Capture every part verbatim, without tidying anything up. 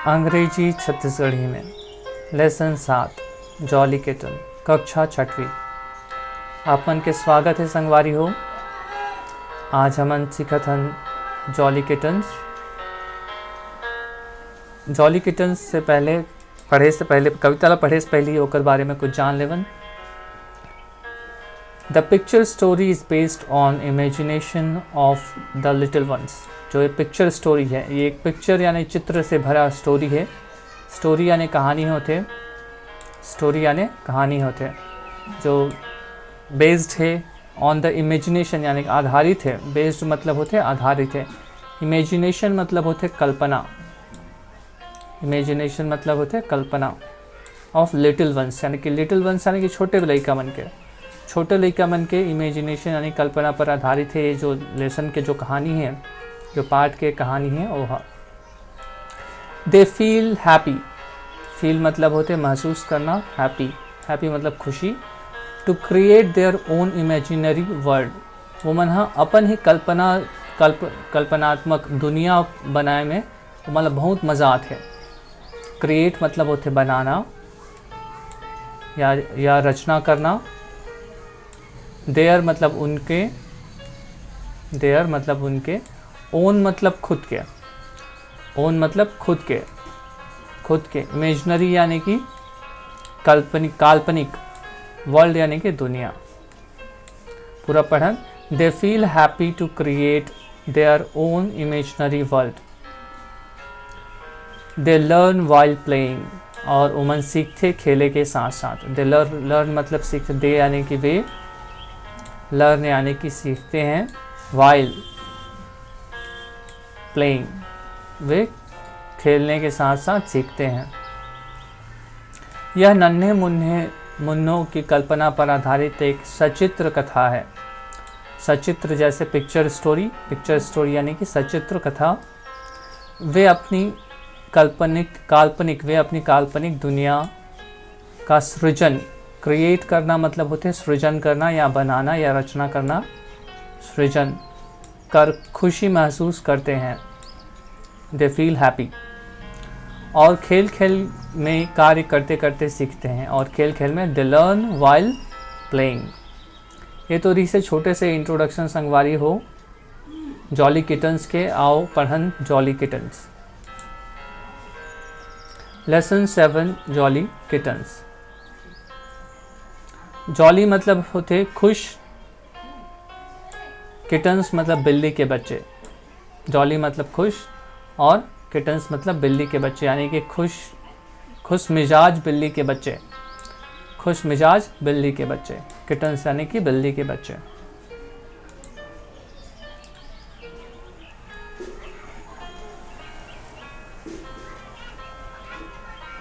अंग्रेजी छत्तीसगढ़ी में लेसन सात, जॉली किटन, कक्षा छठवीं। आप मन के स्वागत है संगवारी हो। आज हमन सीखत हन जॉली किटन्स। जॉली किटन्स से पहले, पढ़े से पहले, कविता ला पढ़े से पहले ओकर बारे में कुछ जान लेवन। The picture story is based on imagination of the little ones। जो ये पिक्चर स्टोरी है, ये एक पिक्चर यानी चित्र से भरा स्टोरी है। स्टोरी यानी कहानी होथे, स्टोरी यानी कहानी होथे, जो बेस्ड है ऑन द इमेजिनेशन यानी आधारित है। बेस्ड मतलब होथे आधारित है, इमेजिनेशन मतलब होथे कल्पना, इमेजिनेशन मतलब होथे कल्पना ऑफ लिटिल वंस यानी कि लिटिल वंस यानी कि छोटे लइका मन के, छोटे लइका मन के इमेजिनेशन यानी कल्पना पर आधारित है ये जो लेसन के जो कहानी है, जो पाठ के कहानी है वो है। They feel happy। फील मतलब होथे महसूस करना, हैप्पी, हैप्पी मतलब खुशी। To create their own imaginary world। वो मन ह अपन ही कल्पना, कल्प कल्पनात्मक दुनिया बनाए में वो मन ल बहुत मज़ा आथे। क्रिएट मतलब होथे बनाना या, या रचना करना। देयर मतलब उनके, देयर मतलब उनके। ओन मतलब खुद के, ओन मतलब खुद के, खुद के। इमेजनरी यानी कि काल्पनिक, काल्पनिक। वर्ल्ड यानी कि दुनिया। पूरा पढ़न। They feel happy to create their own imaginary world। They learn while playing। और उमन सीखथे खेले के साथ साथ। दे लर्न, लर्न मतलब सीखथे। दे यानी कि वे, लर्न यानी कि सीखते हैं। वाइल प्लेइंग, वे खेलने के साथ साथ सीखते हैं। यह नन्हे मुन्ने मुन्नों की कल्पना पर आधारित एक सचित्र कथा है। सचित्र जैसे पिक्चर स्टोरी, पिक्चर स्टोरी यानी कि सचित्र कथा। वे अपनी काल्पनिक, काल्पनिक, वे अपनी काल्पनिक दुनिया का सृजन, क्रिएट करना मतलब होथे सृजन करना या बनाना या रचना करना, सृजन कर खुशी महसूस करते हैं। They feel happy। और खेल खेल में कार्य करते करते सीखते हैं। और खेल खेल में, they learn while playing। ये तो रहिसे छोटे से इंट्रोडक्शन संगवारी हो जॉली किटन्स के। आओ पढ़न jolly kittens. Lesson seven, jolly kittens. Jolly मतलब होथे खुश, किटन्स मतलब बिल्ली के बच्चे। जॉली मतलब खुश और किटन्स मतलब बिल्ली के बच्चे, यानी कि खुश, खुश मिजाज बिल्ली के बच्चे। खुश मिजाज बिल्ली के बच्चे, किटन्स यानी कि बिल्ली के बच्चे।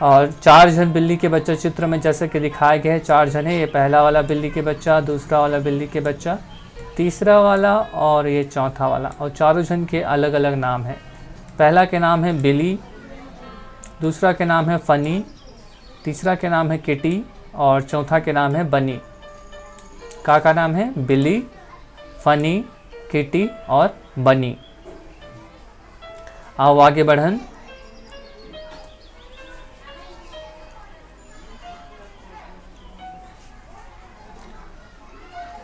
और चार झन बिल्ली के बच्चा चित्र में जैसे कि दिखाए गए हैं, चार झन है। ये पहला वाला बिल्ली के बच्चा, दूसरा वाला बिल्ली के बच्चा, तीसरा वाला और ये चौथा वाला। और चारों झन के अलग अलग नाम है। पहला के नाम है बिली, दूसरा के नाम है फनी, तीसरा के नाम है किटी और चौथा के नाम है बनी। का का नाम है? बिली, फनी, किटी और बनी। आओ आगे बढ़न।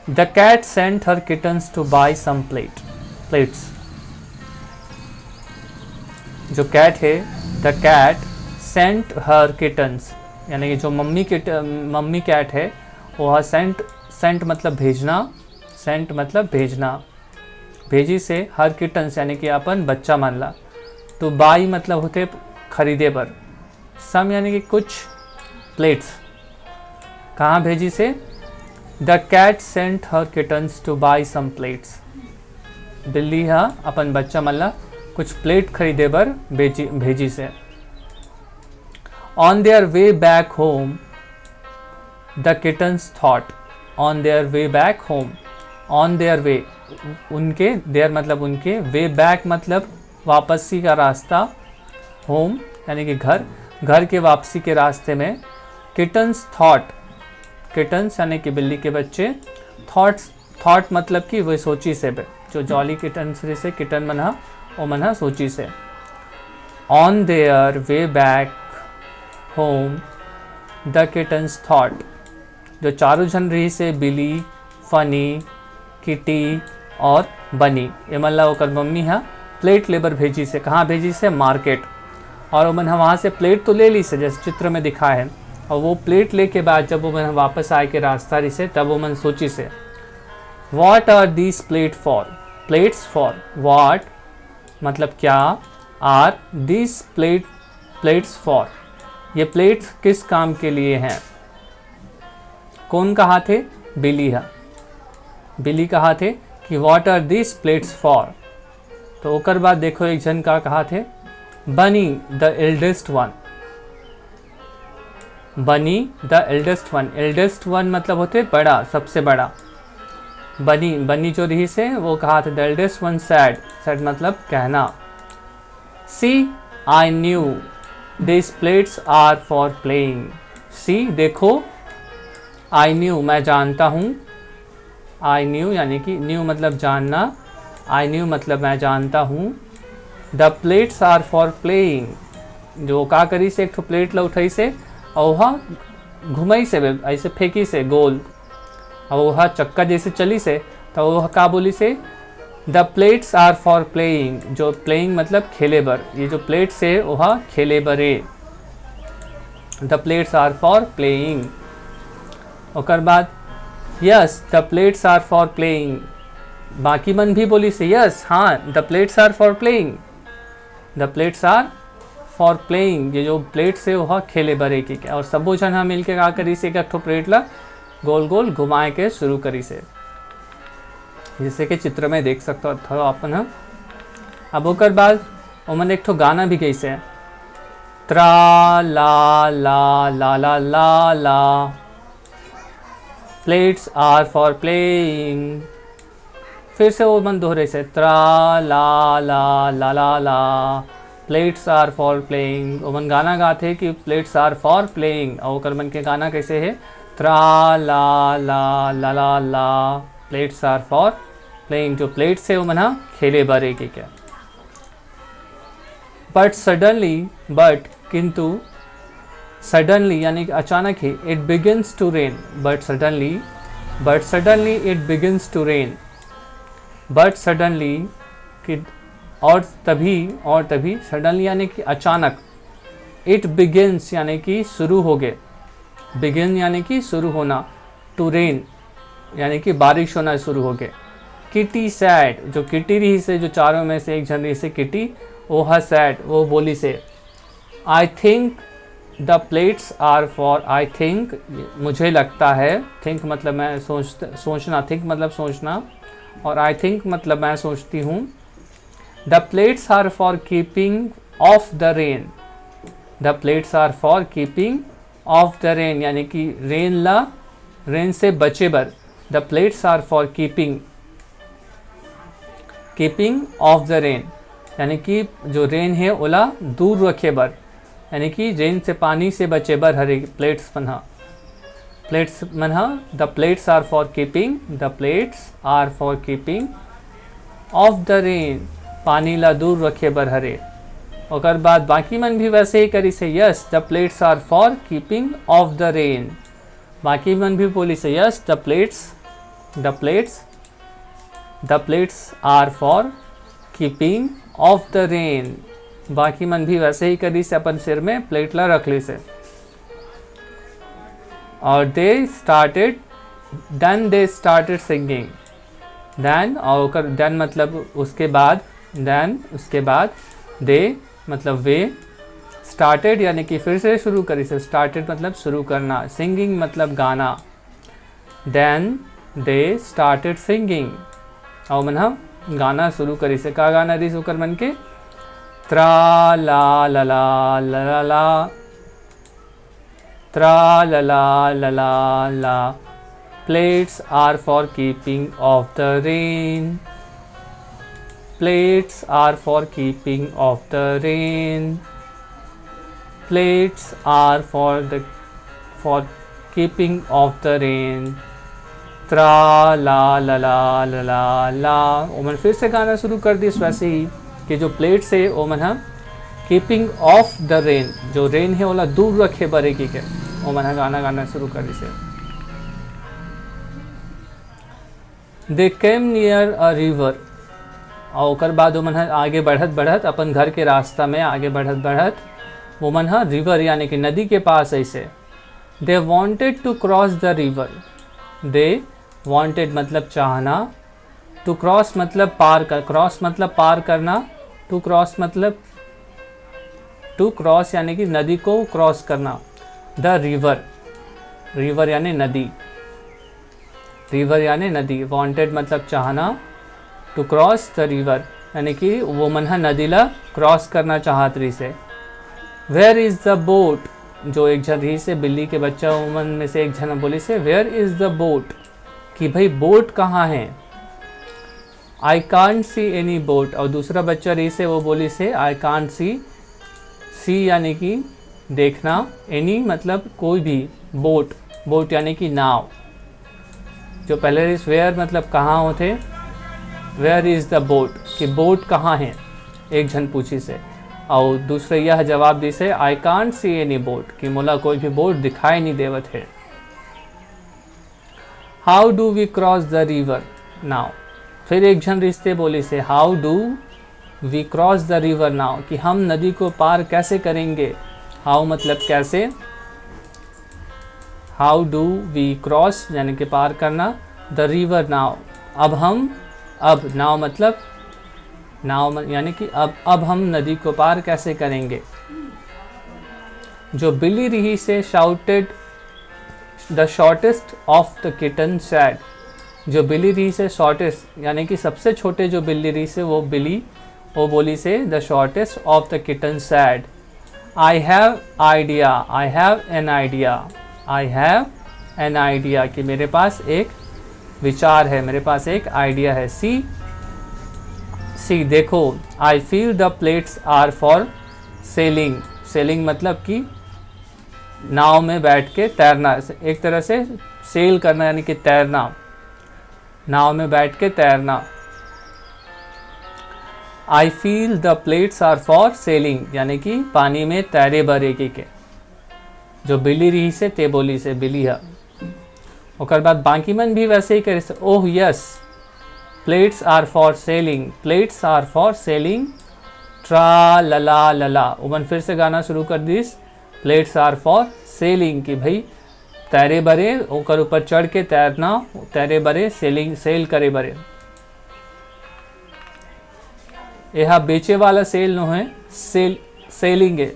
The cat sent her kittens to buy some plate plates। जो कैट है, the cat sent her kittens, यानी कि जो मम्मी किट मम्मी कैट है, वो सेंट, सेंट मतलब भेजना, सेंट मतलब भेजना, भेजी से हर किटन्स यानी कि अपन बच्चा मन ला। टू बाई मतलब होते खरीदे बर, सम यानी कि कुछ, प्लेट्स कहाँ भेजी से? The cat sent her kittens to buy some plates। बिल्ली हा अपन बच्चा मन ला कुछ प्लेट खरीदे बर भेजी भेजी से। On their way back home, the kittens thought। On their way back home, on their way, उनके, देयर मतलब उनके, वे बैक मतलब वापसी का रास्ता, होम यानी कि घर, घर के वापसी के रास्ते में। किटन्स थॉट, किटन्स यानी कि बिल्ली के बच्चे, थॉट्स, थॉट मतलब कि वे सोची से बे, जो जॉली किटन्स से किटन मन हा, वो मन हा सोची से। On their way back home, the kittens thought, जो चारों झन रहिस हे, बिली, फनी, किटी और बनी, एमन ला ओकर मम्मी ह प्लेट लेबर भेजिस हे। कहाँ भेजिस हे? मार्केट। और ओमन ह वहाँ से प्लेट तो ले लिस हे, जैसे चित्र में दिखा है। और वो प्लेट लेके बाद जब ओमन ह वापस आए के रास्ता रहिस हे, तब ओमन सोचिस हे, "What are these plate for? Plates for what?" मतलब क्या? "Are these plate, plates for?" ये प्लेट्स किस काम के लिए हैं? कौन कहाथे? बिली ह। बिली कहाथे कि "What are these plates for?" तो ओकर बाद देखो, एक झन का कहाथे, बनी, the eldest one। बनी, the eldest one। Eldest one मतलब होथे बड़ा, सबसे बड़ा। बनी, बनी जो रहिस हे, वो कहाथे, the eldest one said। Said मतलब कहना। "See, I knew these plates are for playing." See, देखो, I knew, मैं जानता हूँ। I knew यानी कि knew मतलब जानना, I knew मतलब मैं जानता हूँ। The plates are for playing। जो का करिस हे, एक ठो प्लेट ला उठाइस हे और ओहा घुमाइस हे, ऐसे फेंकिस हे गोल, और ओहा चक्का जैसे चलिस हे, तो ओहा का बोलिस हे? "The plates are for playing।" जो playing मतलब खेले बर, ये जो प्लेट्स हे, ओहा खेले बर ए। The plates are for playing। ओकर बाद, "Yes, the plates are for playing।" बाकी मन भी बोलिस हे, "Yes, हाँ, the plates are for playing। The plates are for playing।" ये जो प्लेट्स हे, ओहा खेले बर ए कहिके। और सबो झन ह मिलके का करिस हे, एक ठो प्लेट ला गोल गोल घुमाए के शुरू करिस हे, जैसे कि चित्र में देख सकथो अपन ह। अब ओकर बाद ओमन एक ठो गाना भी गइस हे, त्रा ला ला ला ला ला ला, plates are for playing। फिर से ओमन दोहराइस हे, त्रा ला ला ला ला ला, plates are for playing। ओमन गाना गाथे कि plates are for playing, और ओकर मन के गाना कैसे हे? त्रा ला ला ला ला ला, plates are for playing। जो प्लेट्स हे, ओमन ह खेले बर ए कहिके। But suddenly, but किंतु, suddenly यानी कि अचानक ही, it begins to rain। But suddenly, but suddenly it begins to rain। But suddenly कि, और तभी, और तभी, suddenly यानी कि अचानक, it begins यानी कि शुरू हो गए, begin यानी कि शुरू होना, to rain यानी कि बारिश होना शुरू हो गए। किटी said, जो किटी रहिस हे, जो चारों में से एक झन रहिस हे किटी, वो ह said, वो बोलिस हे, "I think the plates are for," I think, मुझे लगता है, think मतलब मैं सोच, सोचना, think मतलब सोचना, और I think मतलब मैं सोचती हूँ। The plates are for keeping off the rain। The plates are for keeping off the rain, यानी कि रेन ला, रेन से बचे बर। The plates are for keeping, keeping off the rain, यानी कि जो रेन हे, ओला दूर रखे बर, यानी कि रेन से, पानी से बचे बर हरे प्लेट्स मन ह, प्लेट्स मन ह। The plates are for keeping, the plates are for keeping off the rain, पानी ला दूर रखे बर हरे। ओकर बाद बाकी मन भी वैसे ही करिस हे, yes, the plates are for keeping off the rain। बाकी मन भी बोलिस हे, yes, the plates, the plates, the plates are for keeping off the rain। बाकी मन भी वैसे ही करिस हे, अपन सिर में प्लेट ला रख लिस हे। और they started, then they started singing। Then, और ओकर then मतलब उसके बाद, then उसके बाद they मतलब वे, started यानी कि फिर से शुरू करिस हे, started मतलब शुरू करना, singing मतलब गाना। Then they started singing। और मन ह गाना शुरू करिस हे। का गाना रहिस ओकर मन के? त्रा ला ला ला ला ला ला, त्रा ला ला ला ला ला, plates are for keeping off the rain, plates are for keeping off the rain, plates are for the, for keeping off the rain। त्रा ला ला ला ला ला ला। ओमन फिर से गाना शुरू कर दिस वैसे ही कि जो प्लेट्स हे, ओमन ह keeping off the rain, जो रेन हे ओला दूर रखे बर हे कहिके ओमन ह गाना गाना शुरू करिस हे। They came near a river, और ओकर बाद ओमन ह आगे बढ़त बढ़त अपन घर के रास्ता में आगे बढ़त बढ़त ओमन ह रिवर यानी कि नदी के पास अइसे। They wanted to cross the river, they wanted मतलब चाहना, टू क्रॉस मतलब पार कर, क्रॉस मतलब पार करना, टू क्रॉस मतलब टू क्रॉस यानी कि नदी को क्रॉस करना। द रिवर, रिवर यानी नदी, रिवर यानी नदी। वॉन्टेड मतलब चाहना। टू क्रॉस द रिवर यानी कि वो मन ह नदी ला क्रॉस करना चाहत रहिस हे। Where is the boat? जो एक झन रहिस हे बिल्ली के बच्चा ओमन में से एक झन बोलिस हे, Where is the boat? कि भाई बोट कहाँ है? I can't see any boat। और दूसरा बच्चा रहिस हे वो बोलिस हे, I can't see, सी यानी कि देखना, एनी मतलब कोई भी, बोट, बोट यानी कि नाव। जो पहले रहिस वेयर मतलब कहाँ होथे, Where is the boat? कि बोट कहाँ है, एक झन पूछिस हे। और दूसरा यह जवाब दिस हे, I can't see any boat, कि मोला कोई भी बोट दिखाई नहीं देवत हे। How do we cross the river now? फिर एक झन रहिस हे बोलिस हे, How do we cross the river now? कि हम नदी को पार कैसे करेंगे? हाउ मतलब कैसे, हाउ डू वी क्रॉस यानी कि पार करना, द रिवर नाउ, अब हम, अब नाउ मतलब नाव यानी कि अब अब हम नदी को पार कैसे करेंगे? जो बिल्ली रहिस हे shouted, the shortest of the kitten said। जो बिल्ली रहिस हे शॉर्टेस्ट यानी कि सबसे छोटे जो बिल्ली रहिस हे वो बिल्ली, वो बोलिस हे, The shortest of the kitten said, I have idea, I have an idea, I have an idea, कि मेरे पास एक विचार है, मेरे पास एक आइडिया है। सी, सी देखो, I feel the plates are for sailing। Selling मतलब कि नाव में बैठ के तैरना, एक तरह से सेल करना यानी कि तैरना, नाव में बैठ के तैरना। I feel the plates are for sailing यानी कि पानी में तैरे बर ए कहिके। जो बिल्ली रहिस हे ते बोलिस हे, बिल्ली ह। ओकर बाद बाकी मन भी वैसे ही करिस, Oh yes, plates are for sailing, plates are for sailing, tra la la la la। ओमन फिर से गाना शुरू कर दिस, Plates are for sailing, कि भाई तैरे बरे, ओकर ऊपर चढ़ के तैरना, तैरे बरे, सेलिंग, सेल करे बरे। एहा बेचे वाला सेल नो है, सेल, सेलिंग है।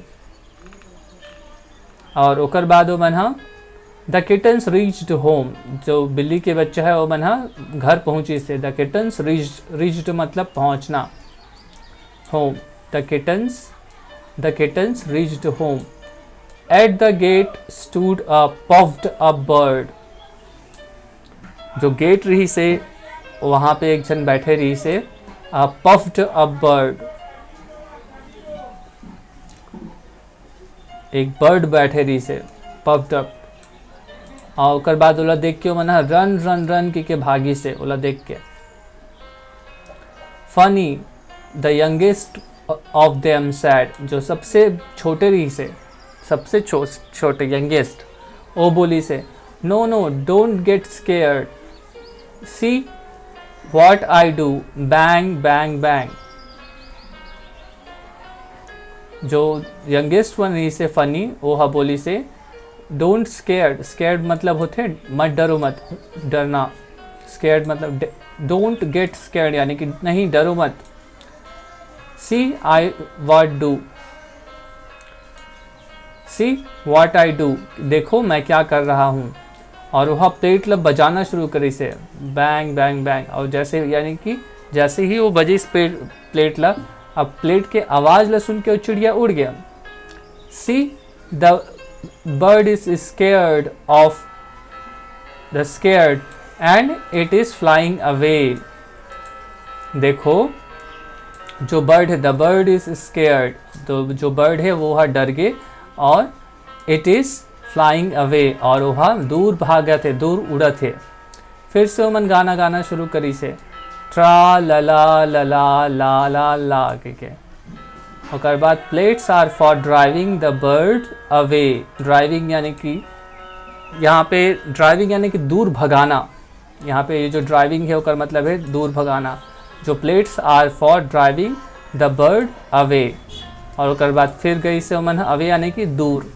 और ओकर बाद वो मन हा, The kittens reached home, जो बिल्ली के बच्चा है वो मन हा घर पहुँचिस हे। The kittens reached, reached मतलब पहुँचना। Home, the kittens, the kittens reached home। At the gate stood a puffed up bird। जो गेट रहिस हे, वहाँ पे एक झन बैठे रहिस हे, a puffed up bird। एक बर्ड बैठे रहिस हे, पफ्ड अप। और ओकर बाद ओला देख के ओमन ह रन रन रन के, के भागिस हे, ओला देख के। Funny, the youngest of them said, जो सबसे छोटे रहिस हे, सबसे छो-, छोटे, यंगेस्ट, वो बोलिस हे, No no, don't get scared, see what I do, bang bang bang। जो यंगेस्ट वन रहिस हे फनी, वो हा बोलिस हे, Don't scared, स्केर्ड मतलब होथे मत डरो मत, डरना। स्केर्ड मतलब don't get scared यानी कि नहीं, डरो मत। See I what do, see what I do, देखो मैं क्या कर रहा हूँ। और वह प्लेट ला बजाना शुरू करिस हे, बैंग बैंग बैंग। और जैसे यानी कि जैसे ही वो बजिस प्लेट ला, अब प्लेट के आवाज़ ला सुन के वो चिड़िया उड़ गया। See, the bird is scared of the scared and it is flying away। देखो, जो बर्ड है, the bird is scared, तो जो बर्ड है वो हा डर गे और it is flying away, और वो हा दूर भागत हे, दूर उड़त हे। फिर से ओमन गाना गाना शुरू करिस हे, ट्रा लला लला ला ला ला कहिके। ओकर बाद, plates are for driving the bird away। Driving यानी कि यहाँ पे ड्राइविंग यानी कि दूर भगाना। यहाँ पे ये जो ड्राइविंग है, ओकर मतलब है दूर भगाना। जो plates are for driving the bird away। और ओकर बाद फिर गइसे ओमन अवे यानी कि दूर।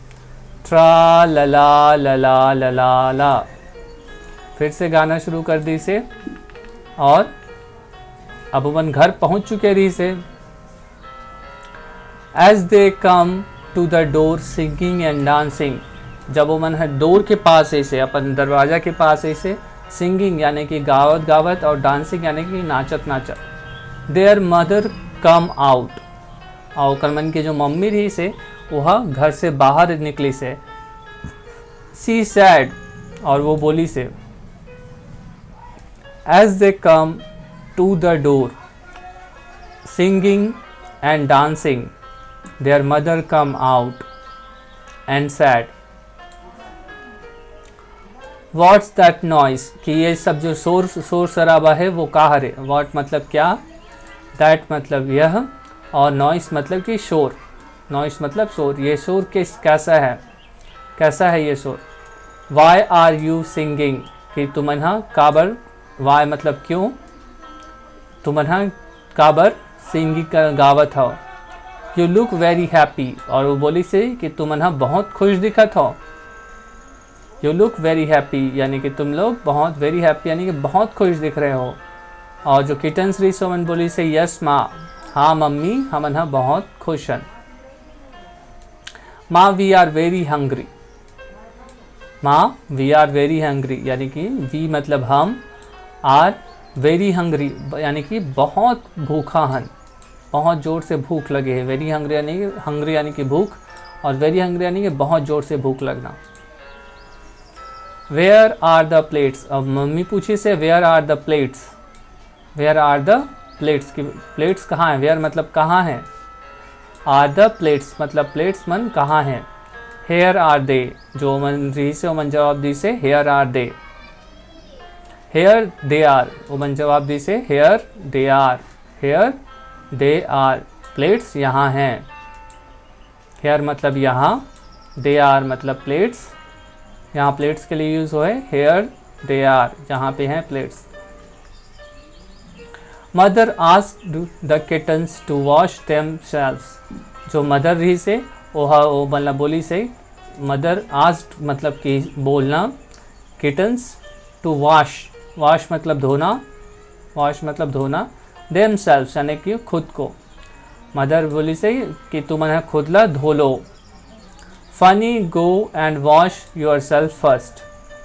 ट्रा लला लला लला ला। फिर से गाना शुरू कर दिसे और अब ओमन घर पहुँच चुके रहिसे। As they come to the door singing and dancing, जब ओमन ह डोर के पास अइसे, अपन दरवाजा के पास अइसे, सिंगिंग यानी कि गावत गावत और डांसिंग यानी कि नाचत नाचत, their mother come out, और ओकर मन के जो मम्मी रहिसे, ओह घर से बाहर निकलिसे। She said, और वो बोलिसे, as they come to the door singing and dancing, their mother come out and said, what's that noise? कि ये सब जो शोर शोर शराबा है, वो का हरे? What मतलब क्या, that मतलब यह, और noise मतलब कि शोर। Noise मतलब शोर। ये शोर किस, कैसा है, कैसा है ये शोर? Why are you singing? कि तुमन ह काबर, why मतलब क्यों, तुमन ह काबर सिंगिंग गावत हव? You look very happy। और वो बोलिसे कि तुमन ह बहुत खुश दिखत हव। You look very happy यानी कि तुम लोग बहुत, very happy यानी कि बहुत खुश दिख रहे हो। और जो किटन्स रहिसे ओमन बोलिसे, यस माँ, हाँ मम्मी, हमन ह बहुत खुश हन। माँ, we are very hungry। माँ, we are very hungry यानी कि we मतलब हम, are very hungry यानी कि बहुत भूखा हन, बहुत जोर से भूख लगे है। Very hungry यानी कि, hungry यानी कि भूख, और very hungry यानी कि बहुत जोर से भूख लगना। Where are the plates? अब मम्मी पूछिसे, where are the plates? Where are the plates? कि प्लेट्स कहाँ हैं? Where मतलब कहाँ हैं? Are the plates मतलब प्लेट्स मन कहाँ हैं? Here are they, जो ओमन रहिसे ओमन जवाब दिसे, here are they। Here they are, ओमन जवाब दिसे, here they are। Here they are, plates यहाँ हैं। Here मतलब यहाँ, they are मतलब प्लेट्स, यहाँ प्लेट्स के लिए यूज़ होए। Here they are, यहाँ पे हैं plates. Mother asked the kittens to wash themselves। जो मदर रहिसे, ओह, ओ मतलब बोलिसे, मदर आस्क्ड मतलब कि बोलना, किटन्स टू वॉश, वॉश मतलब धोना, वॉश मतलब धोना, देमसेल्व्स यानी कि खुद को। मदर बोलिसे कि तुमन ह खुद ला धो लो। Funny, go and wash yourself first।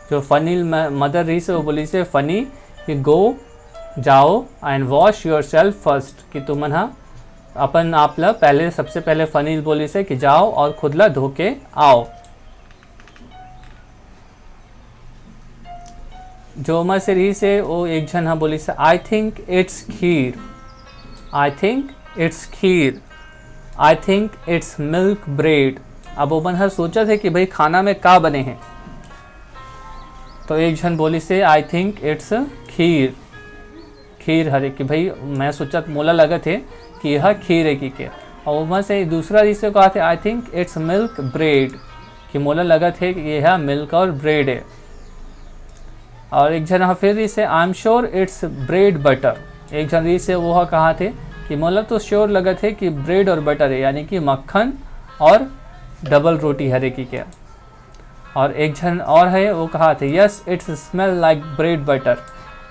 जो फनी म-, मदर रहिसे वो बोलिसे फनी कि गो, जाओ, and wash yourself first, कि तुमन ह अपन आप ला पहले, सबसे पहले फनी बोलिसे कि जाओ और खुद ला धो के आओ। जो ओमा से रहिसे वो एक झन ह बोलिसे, I think it's kheer, I think it's kheer, I think it's milk bread। अब ओमन ह सोचत हे कि भाई खाना में का बने हे, तो एक झन बोलिसे, I think it's खीर, खीर हरे, कि भाई मैं सोचत, मोला लगत हे कि यह खीर हे कि के। और ओमा से दूसरा रहिसे कहत हे, I think it's milk bread, कि मोला लगत हे कि यह मिल्क और ब्रेड हे। और एक झन ह फिर रहिसे, I am sure it's bread butter। एक झन रहिसे वो ह कहत हे कि मोला तो श्योर लगत हे कि ब्रेड और बटर हे, यानी कि मक्खन और डबल रोटी हरे कि के। और एक झन और हे, वो कहत हे, Yes, it's smell like bread butter।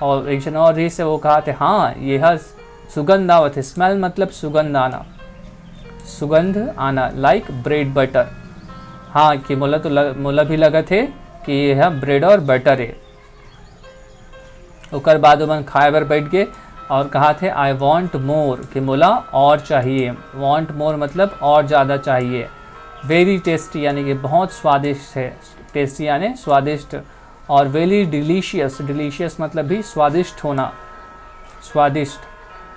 और एक झन और रहिसे वो कहत हे, हाँ, यह सुगंध आवत हे। स्मेल मतलब सुगंध आना, सुगंध आना, like bread butter। हाँ, कि मोला तो लग-, मोला भी लगत हे कि यह ब्रेड और बटर हे। ओकर बाद ओमन खाए बर बैठ गे और कहत हे, I want more, कि मोला और चाहिए। Want more मतलब और ज़्यादा चाहिए। Very tasty यानी कि बहुत स्वादिष्ट हे, टेस्टी यानी स्वादिष्ट, और very delicious, डिलीशियस मतलब भी स्वादिष्ट होना, स्वादिष्ट।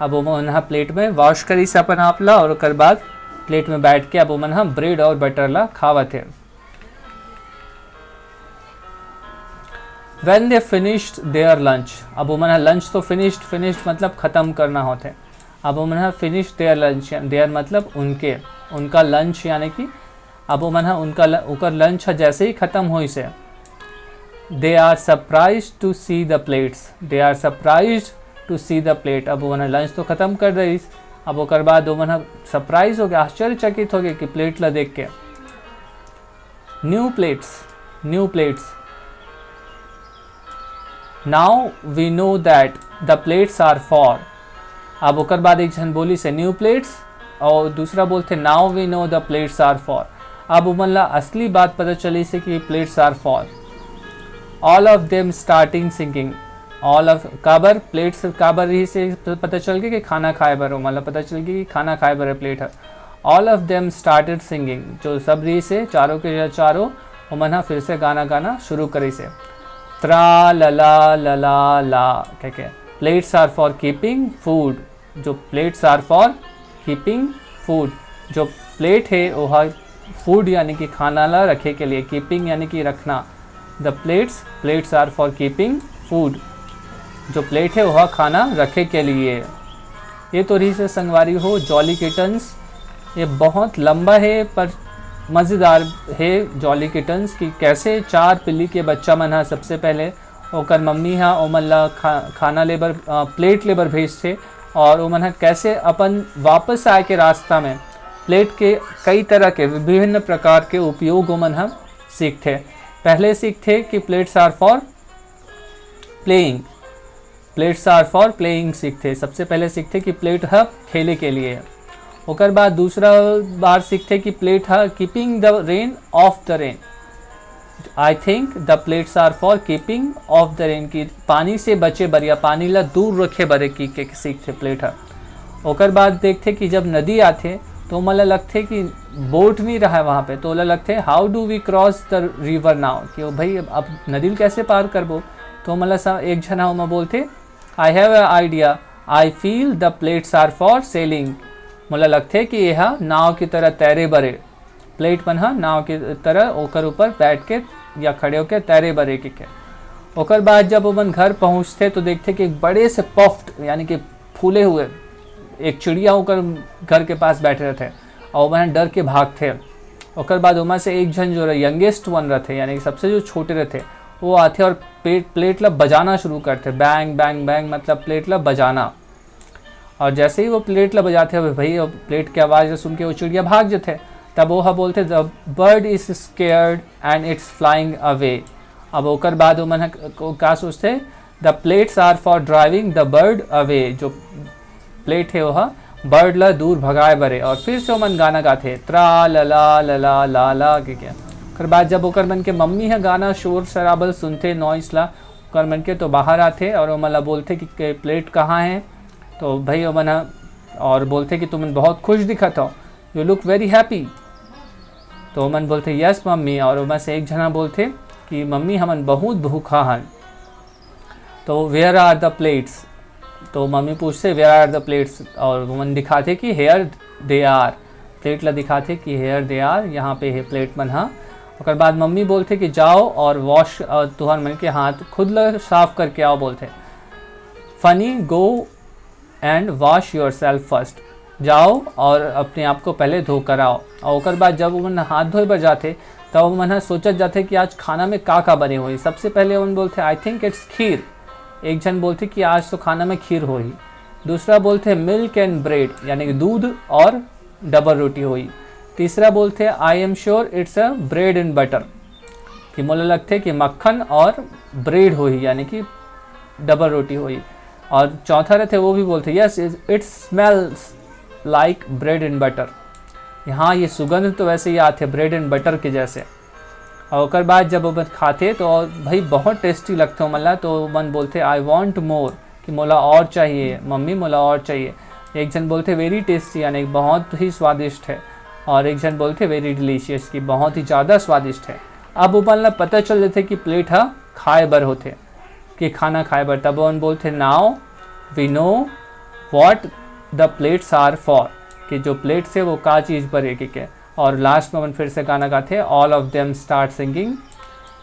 अब ओमन ह प्लेट में वॉश करिस अपन आप ला और ओकर बाद प्लेट में बैठ के अब ओमन ह ब्रेड और बटर ला खावत हे। When they finished their lunch, अब ओमन ह लंच तो फिनिश्ड, फिनिश्ड मतलब खत्म करना होथे। अब ओमन ह finish their lunch, their मतलब उनके, उनका लंच, यानी कि अब ओमन ह उनका ल-, ओकर लंच ह जैसे ही खत्म होइस हे, they are surprised to see the plates, they are surprised to see the plate। अब ओमन ह लंच तो खत्म कर रहिस, अब ओकर बाद ओमन ह सरप्राइज हो गए, आश्चर्यचकित हो गए कि प्लेट ला देख के। New plates, new plates। Now we know that the plates are for। अब ओकर बाद एक झन बोलिस हे new plates, और दूसरा बोलथे now we know the plates are for। अब ओमन ला असली बात पता चलिस हे कि plates are for। All of them starting singing। All of, काबर प्लेट्स काबर रहिस हे पता चल गे कि खाना खाए बर, ओमन ला पता चल गे कि खाना खाए बर प्लेट हे। All of them started singing। जो सब रहिस हे, चारों के चारों, ओमन ह फिर से गाना गाना शुरू करिस हे, त्रा लला लला ला कह के। Plates are for keeping food। जो plates are for keeping food, जो प्लेट हे वो ह फूड यानी कि खाना ला रखे के लिए, कीपिंग यानी कि रखना। The plates, plates are for keeping food। जो प्लेट हे वो ह खाना रखे के लिए। ये तो रहिस हे संगवारी हो जॉली किटन्स। ये बहुत लंबा हे पर मज़ेदार हे जॉली किटन्स, कि कैसे चार पिल्ली के बच्चा मन ह सबसे पहले ओकर मम्मी ह ओमन ला खा-, खाना ले बर, अ, प्लेट ले बर भेजथे और ओमन ह कैसे अपन वापस आए के रास्ता में प्लेट के कई तरह के विभिन्न प्रकार के उपयोग ओमन ह सीखथे। पहले सीखथे कि plates are for playing, plates are for playing सीखथे। सबसे पहले सीखथे कि प्लेट ह खेले के लिए। ओकर बाद दूसरा बार सीखथे कि प्लेट ह keeping the rain off the rain। I think the plates are for keeping off the rain, कि पानी से बचे बर या पानी ला दूर रखे बर की के सीखथे प्लेट ह। ओकर बाद देखथे कि जब नदी आथे तो ओमन ला लगथे कि बोट नहीं रहा वहाँ पे, तो ओला लगथे how do we cross the river now, कि ओ भाई अब नदी ल कैसे पार करबो। तो ओमन ला स-, एक झन ह ओमा बोलथे I have a idea, I feel the plates are for sailing। मोला लगथे कि ये ह नाव की तरह तैरे बर हे, प्लेट मन ह नाव की तरह ओकर ऊपर बैठ के या खड़े होके तैरे बर हे कहिके। ओकर बाद जब ओमन घर पहुँचथे तो देखथे कि एक बड़े से पफ्ड यानी कि फूले हुए एक चिड़िया ओकर घर के पास बैठे रहथे और ओमन डर के भागथे। ओकर बाद ओमा से एक झन जो यंगेस्ट वन रहथे यानी कि सबसे जो छोटे रहथे वो आथे और पे-, प्लेट ला बजाना शुरू करथे, बैंग बैंग बैंग, मतलब प्लेट ला बजाना। और जैसे ही वो प्लेट ला बजाथे, अब भाई, अब प्लेट के आवाज़ ला सुन के वो चिड़िया भाग जथे। तब वो ह बोलथे the bird is scared and it's flying away। अब ओकर बाद ओमन ह क-, का सोचथे, the plates are for driving the bird away। जो प्लेट हे वो ह बर्ड ला दूर भगाए बर हे। और फिर से ओमन गाना गाथे, त्रा लला लला ला ला के क्या। ओकर बाद जब ओकर मन के मम्मी ह गाना शोर शराबल सुनथे, नॉइस ला, ओकर मन के तो बाहर आथे और ओमन ला बोलथे कि के प्लेट कहाँ हे। तो भाई ओमन ह और बोलथे कि तुमन बहुत खुश दिखत हो, you look very happy। तो ओमन बोलथे यस मम्मी, और ओमन से एक झना बोलथे कि मम्मी हमन बहुत भूखा हन। तो where are the plates? तो मम्मी पूछथे where are the plates, और ओमन दिखाथे कि here they are, प्लेट ला दिखाथे कि here they are, यहाँ पे हे प्लेट मन ह। ओकर बाद मम्मी बोलथे कि जाओ और वॉश, अ, तुहर मन के हाथ खुद ला साफ करके आओ बोलथे। Funny, go and wash yourself first। जाओ और अपने आप को पहले धो कर आओ। और ओकर बाद जब ओमन हाथ धोए बर जाथे, तब ओमन ह सोचत जाथे कि आज खाना में का का बने होही। सबसे पहले ओमन बोलथे I think it's खीर। एक झन बोलथे कि आज तो खाना में खीर होही। दूसरा बोलथे milk and bread, यानी कि दूध और डबल रोटी होही। तीसरा बोलथे I am sure it's a bread and butter, कि मोला लगथे कि मक्खन और ब्रेड होही, यानी कि डबल रोटी होही। और चौथा रहथे वो भी बोलथे yes, it smells like bread and butter। हाँ, ये सुगंध तो वैसे ही आथे ब्रेड एंड बटर के जैसे। और ओकर बाद जब ओमन खाथे तो भाई बहुत टेस्टी लगथे ओमन ला, तो ओमन बोलथे I want more, कि मोला और चाहिए मम्मी, मोला और चाहिए। एक झन बोलथे very tasty, यानी बहुत ही स्वादिष्ट है, और एक झन बोलथे very delicious, कि बहुत ही ज़्यादा स्वादिष्ट है। अब ओमन ला पता चल जाथे कि प्लेट ह खाए बर होथे, कि खाना खाए बर। तब ओमन बोलथे now we know what the plates are for, कि जो प्लेट्स है वो का चीज़ बर है, ठीक है। और लास्ट में अपन फिर से गाना गाथे, all of them start singing,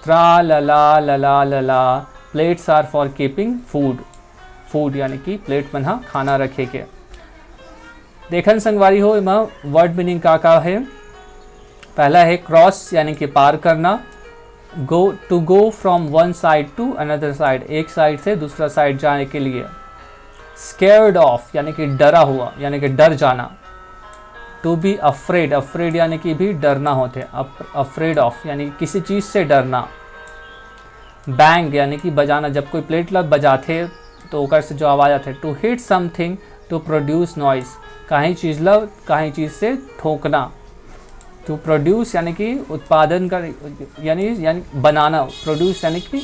त्रा लला लला लला, plates are for keeping food, food यानी कि प्लेट मन ह खाना रखे के। देखन संगवारी हो, एमा वर्ड मीनिंग का का है। पहला है क्रॉस, यानी कि पार करना। Go, to go from one side to another side, एक साइड से दूसरा साइड जाने के लिए। स्केयर्ड ऑफ, यानी कि डरा हुआ, यानी कि डर जाना। टू बी अफ्रेड, अफ्रेड यानी कि भी डरना होते। अफ्रेड ऑफ यानी कि किसी चीज़ से डरना। बैंग यानी कि बजाना, जब कोई प्लेट ला बजाते तो ओकर से जो आवाज़ आते। To hit something to produce noise, कहीं चीज़ ला कहीं चीज़ से ठोकना। टू प्रोड्यूस यानी कि उत्पादन कर, यानी यानी बनाना। प्रोड्यूस यानी कि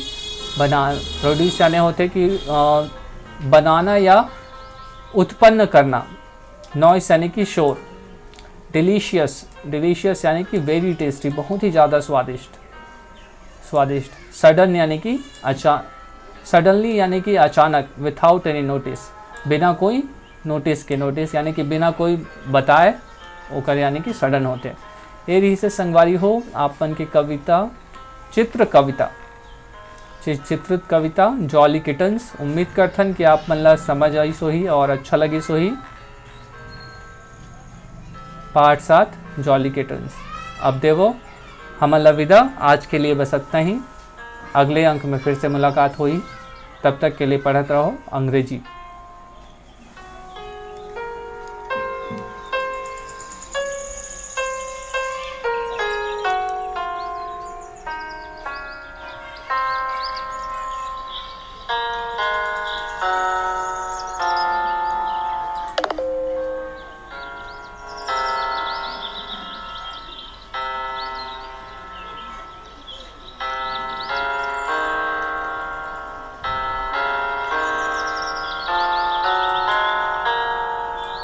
बना प्रोड्यूस यानी होते कि अ, बनाना या उत्पन्न करना। नॉइस यानी कि शोर। डिलीशियस, डिलीशियस यानी कि वेरी टेस्टी, बहुत ही ज़्यादा स्वादिष्ट, स्वादिष्ट। सडन यानी कि अचा सडनली यानी कि अचानक। विथआउट एनी नोटिस, बिना कोई नोटिस के, नोटिस यानी कि बिना कोई बताए, ओकर यानी कि सडन होते। ये रहिसे संगवारी हो आप मन के कविता, चित्र कविता, चि-, चित्रित कविता जॉली किटन्स। उम्मीद करथन कि आप मन ला समझ आइस होही और अच्छा लगिस होही। पाठ सात, जॉली किटन्स। अब देवो, हमन ला विदा। आज के लिए बस अतना ही। अगले अंक में फिर से मुलाकात होही। तब तक के लिए पढ़त रहो अंग्रेजी।